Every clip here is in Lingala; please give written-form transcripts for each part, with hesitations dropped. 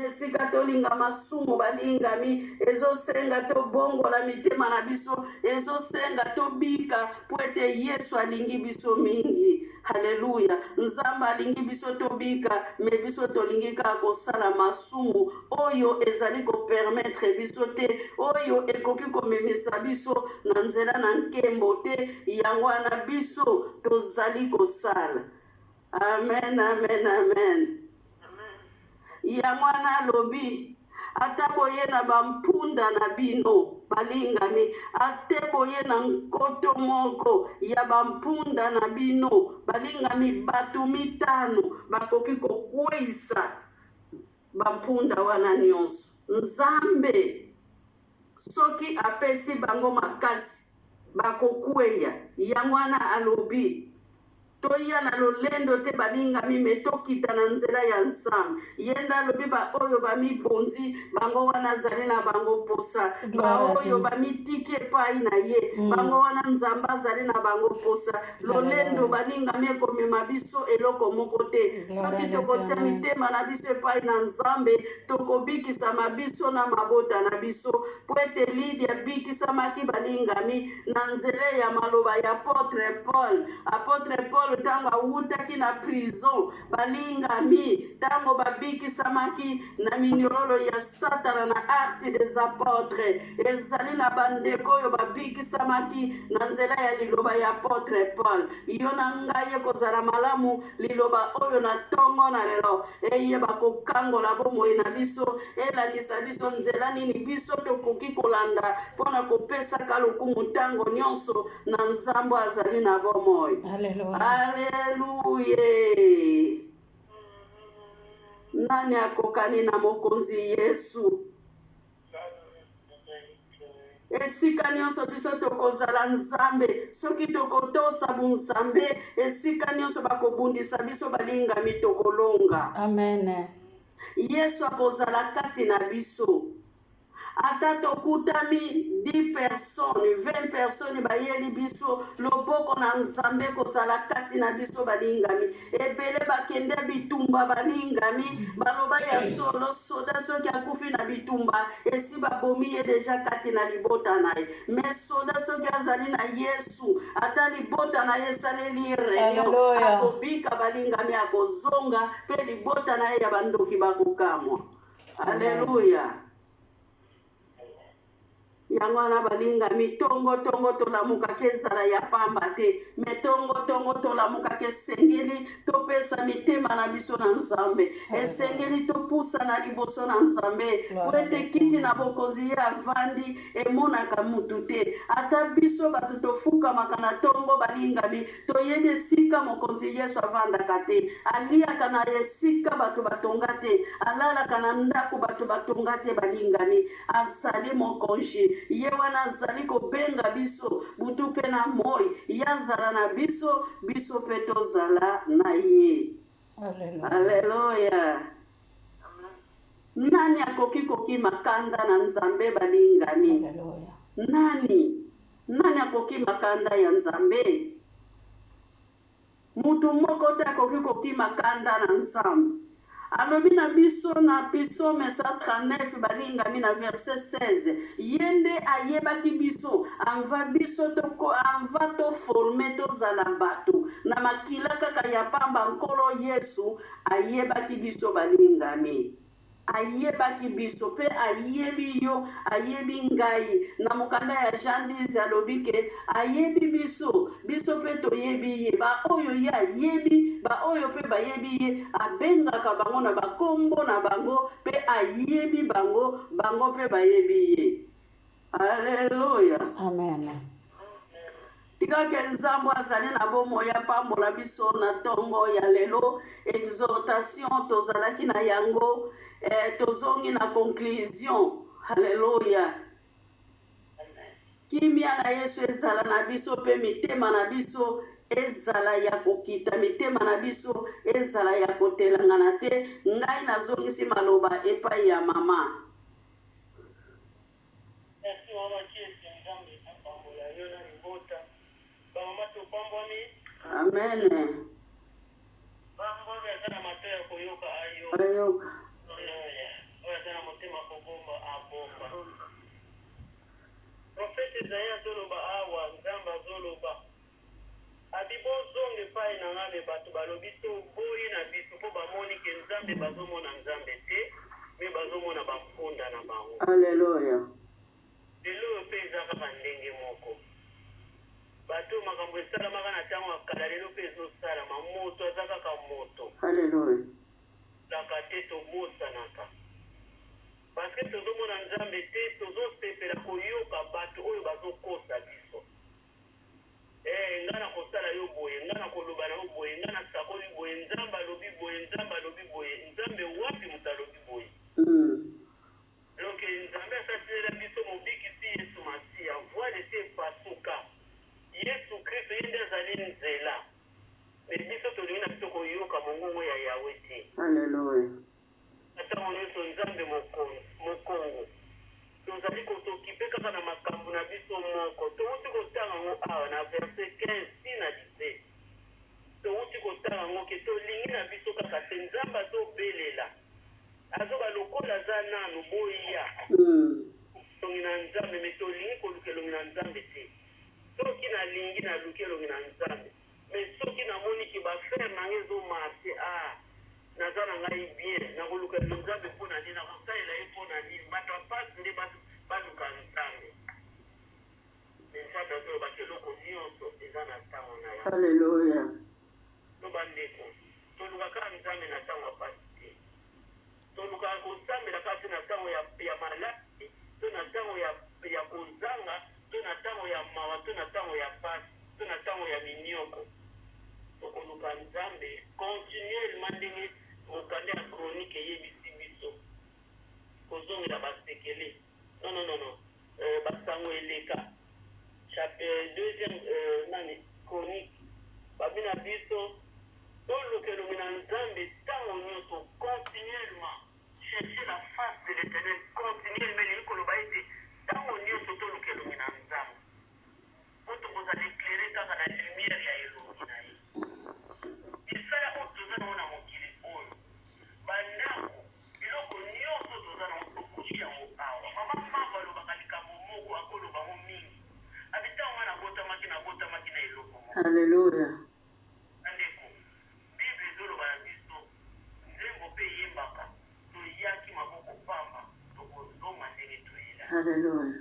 Na esika tolinga masumu, balingami, ezosenga tobongola mitema na biso, ezosenga tobika mpo ete Yesu alingi biso mingi. Haleluya! Nzambe alingi biso tobika, me biso tolingi kaka kosala masumu oyo ezali kopermetre biso te, oyo ekoki komemisa biso na nzela na nkembo te. Yango wana biso tozali kosala. Amen, amen, amen. Yango wana alobi, Ata boye na bampunda na bino, balingami, ate boye na nkoto moko ya bampunda na bino, balingami, bato mitano bakoki kokweisa bampunda wana nyonso. Nzambe soki apesi bango makasi, bakokweya. Yango wana alobi, Toya na lolendo te balingami me tokita na nzela ya Nzambe. Ye nde alobi ba oyo bamibonzi bango wana azali na bango posa, ba oyo bamitiki epai na ye bango wana Nzambe azali na bango posa. Lolendo balingami ekomema biso eloko moko te. Soki tokotia mitema na biso epai na Nzambe, tokobikisama biso na mabota na biso, po ete Lidia abikisamaki balingami na nzela ya maloba ya apotre Paul. Apotre Paul ntango awutaki na prison, balingami, ntango babikisamaki na minyololo ya Satana na Actes des Apotres, ezali na bandeko oyo babikisamaki na nzela ya liloba ya apotre Paul. Yo na ngai ekozala malamu liloba oyo na ntongo na lelo eyeba kokangola bomoi na biso, elakisa biso nzela nini biso tokoki kolanda mpo na kopesaka lokumu ntango nyonso na Nzambe azali na bomoi. Aleluya! Nani akokani na Mokonzi Yesu? Esika nyonso biso tokozala Nzambe, soki tokotosa bunzambe, esika nyonso bakobundisa biso balingami, tokolonga. Amen. Yesu akozala kati na biso. Ata tokutami 10 personnes, 20 personnes bayeli biso, loboko na Nzambe ekozala kati na biso balingami. Ebele bakende bitumba balingami, baloba ya solo, soda soki akufi na bitumba, esi babomi ye deja kati na libota na ye. Mais soda soki azali na Yesu, ata libota na ye esaleli ye reunion, akobika balingami, akozonga pe libota na ye ya bandoki bakokamwa. Aleluya! Yango wana balingami, tongo tongo tolamukaka ezala ya pamba te, me tongo tongo tolamukaka esengeli topesa mitema na biso na Nzambe, esengeli topusana liboso na Nzambe, po ete kiti na bokonzi ye avandi emonaka mutu te. Ata biso bato tofukamaka na tongo balingami, Toyebi esika Mokonzi Yesu avandaka te. Aliaka na esika bato batonga te. Alalaka na ndako bato batonga te. Balingami, azali Mokonzi. Ye wana azali kobenga biso butu mpe na moi. Ye azala na biso, biso mpe tozala na ye. Aleluya! Nani akoki kokima kanda na Nzambe, balingami? Nani? Nani akokima kanda ya Nzambe? Mutu moko te akoki kokima kanda na Nzambe. Alobi na biso na Psaume 139, balingami, na verset 16, ye nde ayebaki biso anva biso to anva to forme tozala bato na makila kaka ya pamba. Nkolo Yesu ayebaki biso, balingami. Ayebaki biso pe ayebi yo, ayebi ngai. Na mokanda ya Jean 10 alobi ke ayebi biso, biso pe toyebi ye. Ba oyo ye ayebi, ba oyo pe bayebi ye, abengaka bango na ba kombo na bango pe ayebi bango, bango pe bayebi ye. Alleluia. Amen. Tika ke Nzambe azali na bomoi apambola biso na tongo ya lelo. Exhortation tozalaki na yango, eh, tozongi na conclusion. Alleluia. Kimia na Yesu ezala na biso pe mitema na biso ezala ya kokita, mitema na biso ezala ya kotelangana te. Ngai nazongisi maloba epai ya mama. Merci maman Kiese nzambe apambola yo na libota ba maman topambwami. Amen. Ba ngolu aza na matoyi ya koyoka ayoka. Ayoka. Hallelujah. Ezayi azoloba awa, Nzambe azoloba. Abi bozonga epai na nga, mais bato balobi toboyi na biso po bamoni ke Nzambe bazomona Nzambe te, mais bazomona ba mpunda na bango. Alleluia. Lelo oyo pe eza kaka ndenge moko. Bato oyo makambo esalamaka na tango ya kala lelo pe ezosalama. Moto aza kaka moto. Alleluia. Laka te tobosanaka. Parce que tozomona Nzambe te, tozosepela koyoka bato oyo bazokosa biso. Eh, nga nakosala yo boye, nga nakoloba na yo boye, nga nasakoli boye, Nzambe alobi boye, Nzambe alobi boye. Nzambe wapi moto alobi boye? Donc Nzambe asatinela biso mobikisi Yesu Masiya, voile esi epasuka. Yesu Kristo ye nde azali nzela. Mais biso tolingi na biso koyoka mongongo ya Yahweh te. Alleluia. Na ntango nyonso Nzambe mokongo. Tozali ko s'occuper kaka na makambo na biso moko. Towuti kotanga yango awa na verset 15 ti na 17. Towuti kotanga yango ke tolingi na biso kaka te. Nzambe azobelela. Azoba lokola aza nanu, boya. Elongi na Nzambe, mais tolingi koluka elongi na Nzambe te. Soki nalingi naluki elongi na Nzambe. Mais soki na moni que ba affaires na nga ezo marcher ah naza na ngai bien nakoluka Nzambe pona nini nakosalela ye pona nini bato ya pasi nde baluka Nzambe mais Nzambe azoloba ke eloko nionso eza na tango na yango. Alleluia. To ba ndeko toluka kaka Nzambe na tango ya pasi te tolukaka kosambela kaka te na tango ya ya maladi to na tango ya ya kozanga to na tango ya mawa to na tango ya pasi to na tango ya minioko. Tokoluka Nzambe continuellement ndenge mokanda ya Chronique eyebisi biso. Kozongela ba sekele. Non non non non. Euh, ba sango eleka. Chap euh, deuxième euh, nani Chronique. Babi na biso toluka elongi na Nzambe tango nyoso continuellement. Chercher la face de l'Eternel continuellement elingi koloba ete tango nyoso toluka elongi na Nzambe. Po tokozala eclaire kaka na lumière ya elongi na ye. Misala oyo toza nango na mokili oyo, ba ndako, biloko nionso toza nango tokuti yango awa. Mama Mavo alobaka likambo moko, akoloba yango mingi. Abi tango nga nabotamaki, nabotamaki na eloko moko. Alleluia. Bandeko, Bible ezoloba na biso, nzembo pe eyembaka, toyaki maboko pamba, tokozonga ndenge toyelaki. Alleluia.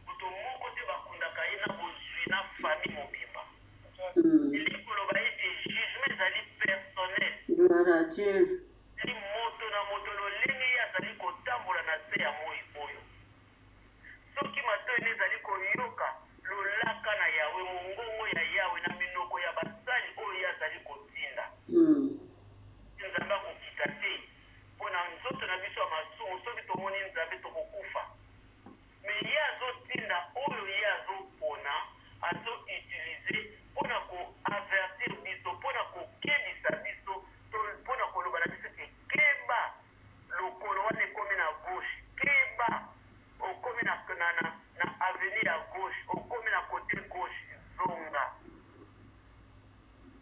Moto moko te bakundaka ye na bozwi na famille mobimba. Elingi koloba ete jugement ezali personnel. Gloire à Dieu. Ezali moto na moto lolenge ye azali kotambola na se ya moi oyo. Soki matoyi na ezali koyoka lolaka na Yawe, mongongo ya Yawe na minoko ya basali oyo ye azali kotinda. Nzambe akokita te mpo na nzoto na biso ya masumu, soki tomoni Nzambe tokokufa. Mais ye azotinda oyo ye azopona, azo utiliser mpo na ko avertir biso, mpo na kokebisa biso, to mpo na koloba na biso ke keba Lokolo wana ekomi na gauche keba okomi na na na na avenue ya gauche okomi na cote gauche zonga.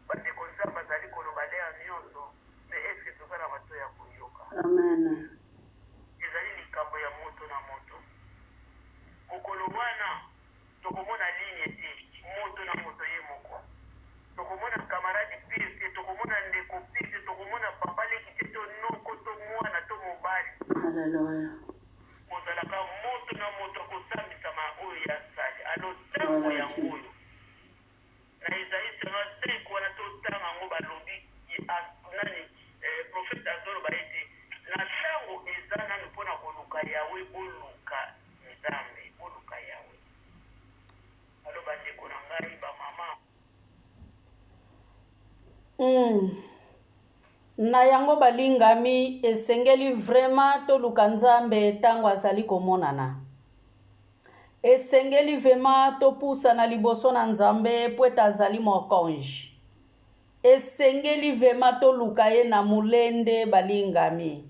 Ba ndeko Nzambe azali koloba l'heure nionso mais est ce que toza na matoyi ya koyoka? Amen. Ezali likambo ya moto na moto. Mokolo wana Tokomona ligne te, moto na moto ye moko. Tokomona camarade pire te, tokomona ndeko pire te, tokomona papa leki te to noko to mwana to mobali. Hallelujah. Kozalaka moto na moto akosambisama oyo ye asali. Alors tango Gloire à yango Dieu. oyo na Esaïe 55 wana totanga yango balobi ye nani eh, prophète azoloba ete na tango eza nanu mpo na koluka Yahweh boluka Nzambe, boluka Yahweh. Alo ba ndeko na ngai ba mama. Mm. Na yango balingami, esengeli vraiment toluka Nzambe ntango azali komonana. Esengeli vraiment topusana liboso na Nzambe mpo ete azali mokonji. Esengeli vraiment toluka ye na molende balingami.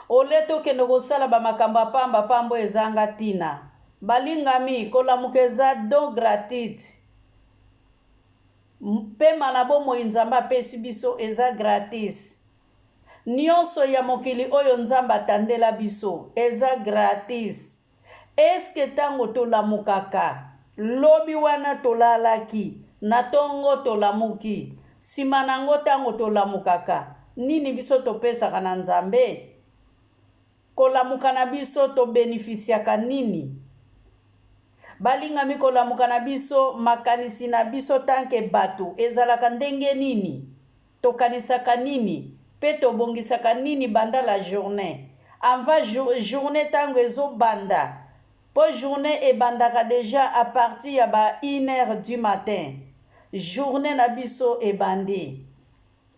Au lieu tokende kosala ba makambo ya pamba pamba oyo ezanga tina. Balingami, kolamuka eza don gratuite. Pema na bomoi Nzambe apesi biso eza gratis. Nionso ya mokili oyo Nzambe atandela biso eza gratis. Eske ntango tolamukaka lobi wana tolalaki na ntongo tolamuki nsima na yango ntango tolamukaka nini biso topesaka na Nzambe? Kolamuka na biso tobenefisiaka nini? Balingami, kolamuka na biso, makanisi na biso tanke bato ezalaka ndenge nini? Tokanisaka nini mpe tobongisaka nini banda la journée? Avant journée ntango ezobanda, mpo journée ebandaka deja à partir ya ba 1 heure du matin, journée na biso ebandi.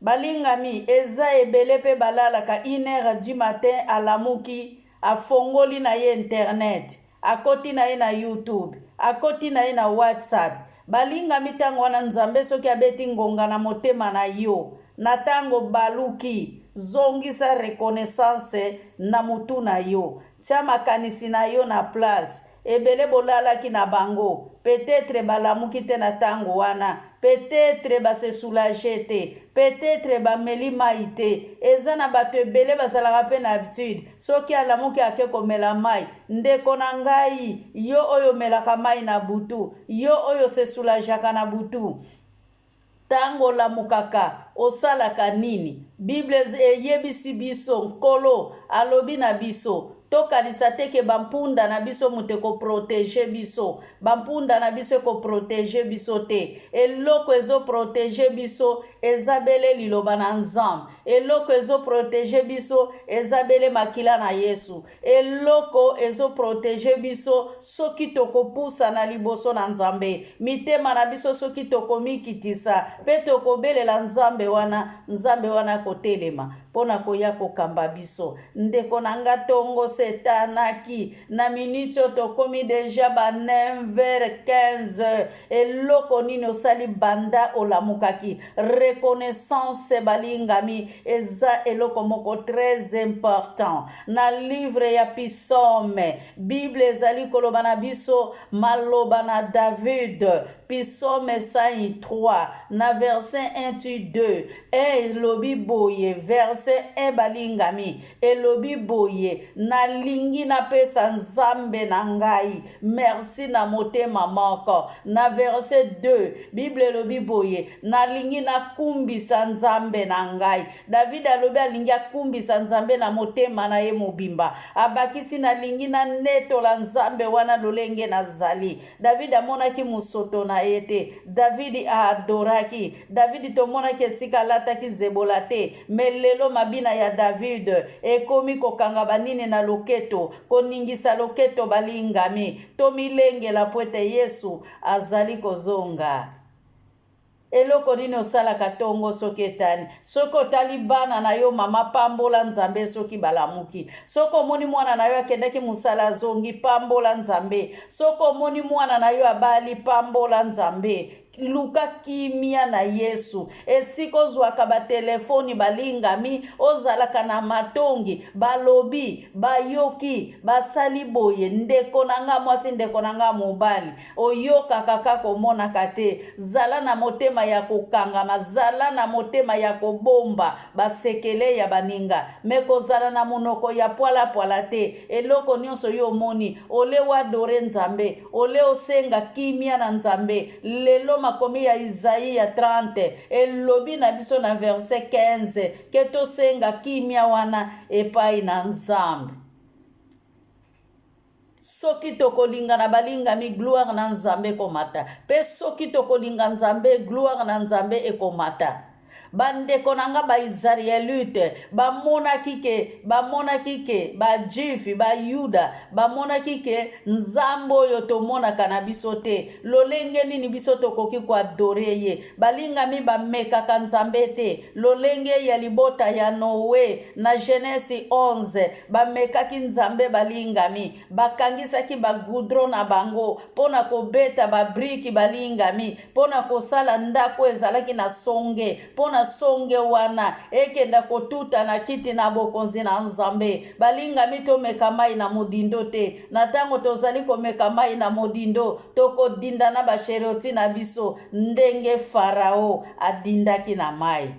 Balingami, eza ebele mpe balalaka 1 heure du matin, alamuki, afongoli na ye internet, akoti na ye na YouTube, akoti na ye na WhatsApp. Balingami, ntango wana Nzambe soki abeti ngonga na motema na yo, na ntango baluki, zongisa reconnaissance na mutu na yo, tia makanisi na yo na place. Ebele bolalaki na bango, peut-être balamuki te na ntango wana, peut-être base soulager te, peut-être bameli mai te. Eza na bato ebele bazalaka mpe na habitude, soki alamuki ake komela mai. Ndeko na ngai, yo oyo omelaka mai na butu, yo oyo se soulageaka na butu, ntango olamukaka osalaka nini? Bible eyebisi biso, Nkolo alobi na biso, tokanisa te ke bampunda na biso moto ekoprotéger biso. Bampunda na biso ekoprotéger biso te. Eloko ezoprotéger biso eza bele liloba na Nzambe. Eloko ezoprotéger biso eza bele makila na Yesu. Eloko ezoprotéger biso, soki tokopusana liboso na Nzambe, mitema na biso soki tokomikitisa mpe tokobelela Nzambe wana, Nzambe wana akotelema mpo na koya kokamba biso. Ndeko na nga, ntongo setanaki na miniti oyo tokomi deja ba 9h15. Eloko nini osali banda olamukaki? Reconnaissance, balingami, eza eloko moko très important. Na livre ya Psaume, Bible ezali koloba na biso maloba na David, Psaume 103 na verset 1 ti 2. 1 elobi boye, verset 1, balingami, elobi boye: "Nalingi napesa Nzambe na ngai merci na motema moko." Na verset 2, Bible elobi boye: "Nalingi nakumbisa Nzambe na ngai." David alobi alingi akumbisa Nzambe na motema na ye mobimba. Abakisi: "Nalingi nanetola Nzambe wana lolenge nazali." David amonaki mosoto na ye te. David aadoraki. David tomonaki esika alataki zebola te. Me lelo mabina ya David ekomi kokanga banini na loketo, koningisa loketo. Balingami, tomilengela po ete Yesu azali kozonga. Eloko nini osalaka ntongo soki etani? Soki otali bana na yo, mama, pambola Nzambe soki balamuki. Soki omoni mwana na yo akendaki mosala, azongi, pambola Nzambe. Soki omoni mwana na yo abali, pambola Nzambe. Luka kimia na Yesu. Esika ozwaka batelefoni, balingami, ozalaka na matongi, balobi, bayoki, basali boye. Ndeko na nga mwasi, ndeko na nga mobali, oyokaka kaka, omonaka te. Zala na motema ya kokangama, zala na motema ya kobomba basekele ya baninga, me kozala na monoko ya pwalapwala te. Eloko nyonso yo omoni, ole oadorer Nzambe, ole osenga kimia na Nzambe. Lelo makomi ya Isaïe ya 30 elobi na biso na verset 15 ke tosenga kimia wana epai na Nzambe. Soki tokolinga na balingami, gloire na Nzambe ekomata. Mpe soki tokolinga Nzambe, gloire na Nzambe ekomata. Bandeko na nga, Baisraélite bamonaki ke Bajuif, Bayuda bamonaki ke Nzambe oyo tomonaka na biso te, lolenge nini biso tokoki koadorer ye? Balingami, bamekaka Nzambe te. Lolenge ya libota ya Noe na Genèse 11, bamekaki Nzambe. Balingami, bakangisaki bagoudron na bango mpo na kobeta babriques, balingami, mpo na kosala ndako ezalaki na songe, mpo na songe wana ekenda kotuta na kiti na bokonzi na Nzambe. Balingami, tomeka mai na modindo te. Na ntango tozali komeka mai na modindo, tokodinda na bachariots na biso ndenge Farao adindaki na mai.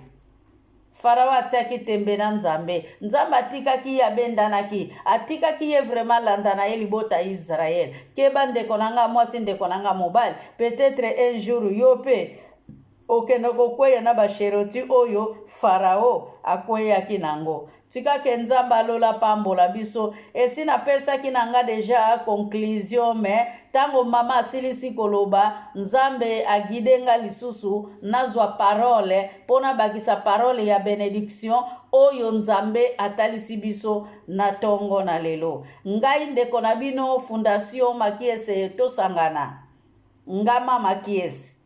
Farao atiaki tembe na Nzambe. Nzambe atikaki ye abendanaki, atikaki ye vraiment alanda na ye libota ya Israël. Keba ndeko na nga mwasi, ndeko na nga mobali, peut-être un jour yo pe okende kokweya na basheroti oyo Farao akweyaki nango. Tika ke Nzambe alola apambola biso. Esi napesaki na nga deja conclusion mais tango mama asilisi koloba Nzambe a guide nga lisusu nazwa parole po nabakisa parole ya benediction oyo Nzambe atalisi biso na tongo na lelo. Ngai ndeko na bino Fundation Makiese tosangana. Nga mama Kiese.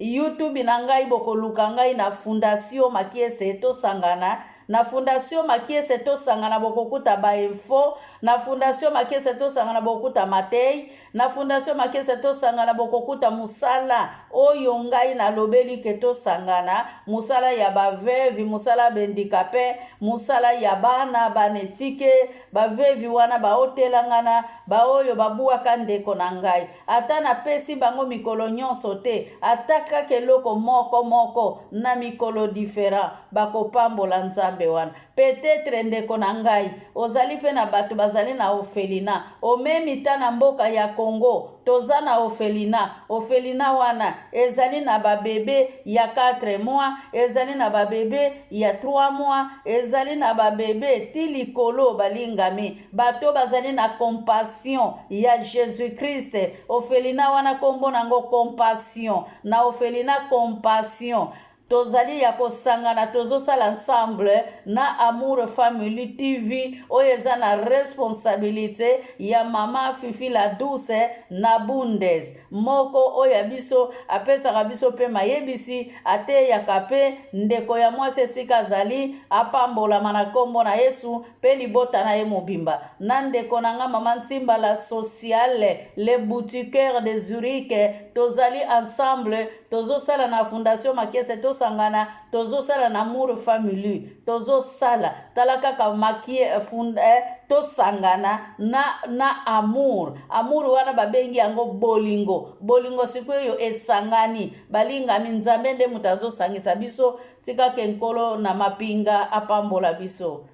YouTube na ngai bokoluka ngai na Fundation Makiese tosangana na Fundation Makiese tosangana bokokuta ba info na Fundation Makiese tosangana bokokuta matei na Fundation Makiese tosangana bokokuta mosala oyo ngai nalobeli ke tosangana mosala ya ba veuve mosala ya bendikape mosala ya bana bana etike ba veuve wana baotelangana baoyo babuaka ndeko na ngai Ata napesi bango mikolo nyonso te, ata kaka eloko moko moko na mikolo different, bakopambola Nzambe wana. Peut-etre ndeko na ngai, ozali pe na bato bazali na orphelinat. Omemi ta na mboka ya Congo, toza na orphelinat. Orphelinat wana ezali na ba bebe ya 4 mois, ezali na ba bebe ya 3 mois, ezali na ba bebe ti likolo balingami. Bato bazali na compassion ya Jesus Christ. Orphelinat wana kombo nango compassion. Na orphelinat compassion tozali ya kosangana tozosala ensemble na Amour Family TV oyo eza na responsabilite ya mama Fifi la Douce na Bundes moko oyo ya biso apesaka biso mpe mayebisi ateyaka mpe ndeko ya mwasi esika azali apambolama na nkombo na Yesu mpe libota na ye mobimba na ndeko na nga mama Nsimba la sociale le boutiqueur de Zurich tozali ensemble tozosala na fondation Makiese tosangana tozosala na Amour Family tozosala tala kaka makie fund, eh, tosangana na, na amour amour wana babengi yango bolingo bolingo sikoyo esangani balingami Nzambe nde moto azosangisa biso Tika ke Nkolo na mapinga apambola biso.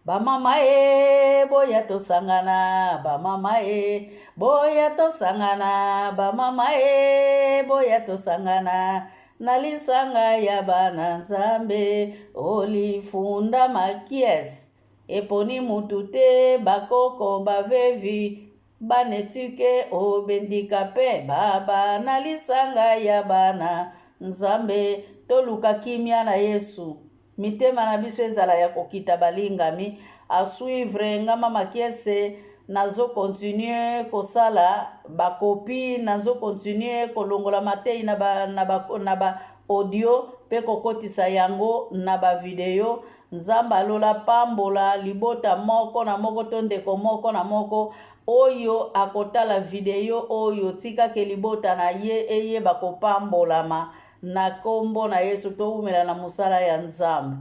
Ba mama e boya tosangana, ba mama e boya tosangana, ba mama e boya tosangana na lisanga ya bana Nzambe olifunda makies eponi mutu te bakoko bavevi Banetuke o bendikape baba na lisanga ya bana Nzambe toluka kimia na Yesu mitema na biso ezala ya kokita balingami a suivre nga mama kiese nazo continuer kosala ba copie nazo continuer kolongola mateyi na ba, na ba, na ba audio pe kokotisa yango na ba video Nzambe ya lola apambola libota moko na moko to ndeko moko na moko oyo akotala video oyo. Tika ke libota na ye eyeba kopambolama na kombo na Yesu. Towumela na mosala ya Nzambe.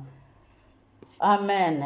Amen.